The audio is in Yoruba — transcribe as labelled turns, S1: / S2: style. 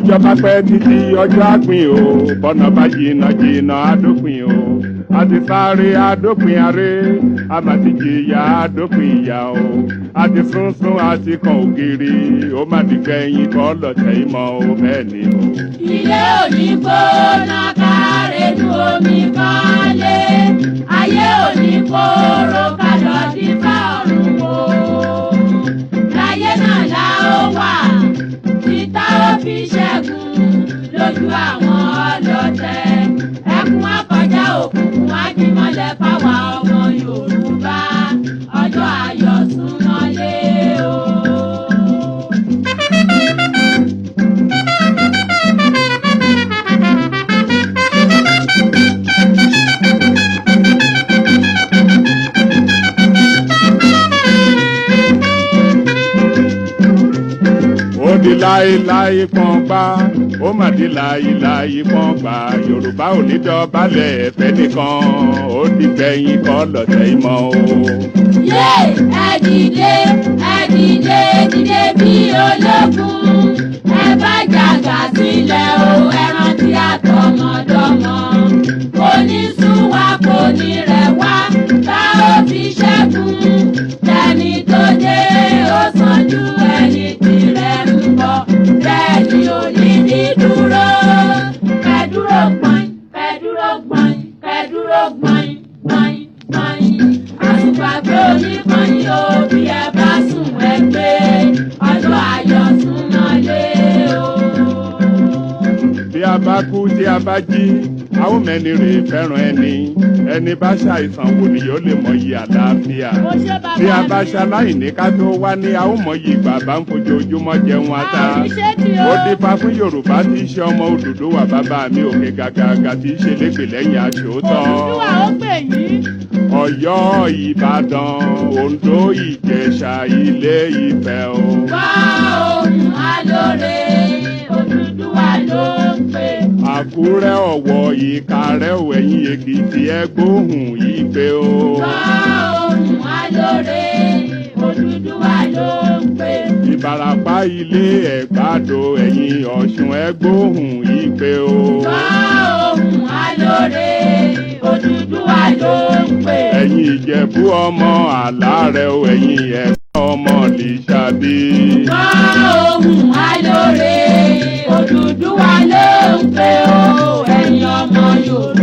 S1: Bọ́jọ́ bá pẹ́ títí ọjọ́ àgbìn o, bọ́nà bá jìnnà jìnnà àdópin o. A ti sáré àdópin aré, a mà ti jìyà àdópin ìyà o. A ti sún sún àti kan ògiri, ó má ti gbẹ̀yìn kọ́ lọ́tẹ̀ ìmọ̀ o, bẹ́ẹ̀ ni o.
S2: Ilé òní gbóná kárẹ́nu omi kọ́lé, ayé òní kóró kálọ̀ dífá ọ̀run wò. Láyé náà la ó wà, títà ó fi ṣẹ́gun lójú àwọn ọlọ́tẹ̀. Ẹkún akọjá òkùnkùn ajímọ́lẹ̀ fáwa ọmọ Yorùbá, ọjọ́ ayọ̀ súnmọ́lé o.
S1: Ó di láéláé pọ́n gbá, ó mà di láéláé pọ́n gbá. Yorùbá ò ní dọ̀bálẹ̀ ẹ̀fẹ́ nìkan, ó di gbẹ̀yìn kọ́ lọ́tẹ̀ ìmọ̀ o.
S2: Yé ẹ dìde, ẹ dìde, dìde bí ológun. Ẹ bá jàgà sílẹ̀ o, ẹ rántí àtọmọdọ́mọ. Kò ní sún wa, kò ní rẹ̀ wá, tá ó fi ṣẹ́gun. Tẹni tó dé ó sàn ju ẹni tirẹ̀ ń bọ̀. Bẹ́ẹ̀ ni ò ní ní dúró. Kẹ́ dúró gbọ̀n, kẹ́ dúró gbọ̀n, kẹ́ dúró gbọ̀n, gbọ̀n, gbọ̀n. Àsùnpàgbé oníkànnì o, bí ẹ bá sùn ẹ gbé. Ọjọ́ ayọ̀ súnmọ́lé o.
S1: Bí a bá kú tí a bá jí, a ó mẹ́ni rè fẹ́ràn ẹni. Ẹni bá ṣàìsàn wò ni yóò lè mọyì àlàáfíà.
S2: Mo ṣe bàbá
S1: Bí a bá
S2: mi.
S1: ṣaláìní ká tó wá ní, a ó mọyì bàbá ń fojoojúmọ́ jẹun ata.
S2: A ò ní ṣe tí o.
S1: Ó dífá fún Yorùbá tí í ṣe ọmọ Odùduwà bàbá mi òkè gàgàgà tí í ṣe légbè lẹ́yìn aṣòótọ́.
S2: Odùduwà ó gbè yín.
S1: Ọ̀yọ́, Ìbàdàn, Oǹdó, Ìjẹ̀ṣà, Ilé Ifẹ̀ o.
S2: Wá ohùn alóore, Odùduwà ló ń pè.
S1: Àkúrẹ́, Ọ̀wọ̀, Ìkàrẹ́ ò, ẹ̀yìn Èkìtì ẹ gbóhùn ìpè o.
S2: Wá ohùn alóore, Odùduwà ló ń pè.
S1: Ìbàràpá, Ilé Ẹ̀gbádò, ẹ̀yìn Ọ̀ṣun ẹ gbóhùn ìpè o.
S2: Wá ohùn alóore, Odùduwà ló ń pè.
S1: Ẹ̀yìn Ìjẹ̀bú ọmọ Àlárẹ̀ o, ẹ̀yìn Ẹ̀gbá ọmọ Lìṣàbí.
S2: Wá ohùn alóore, Odùduwà ló ń pè o, ẹ̀yin ọmọ Yorùbá.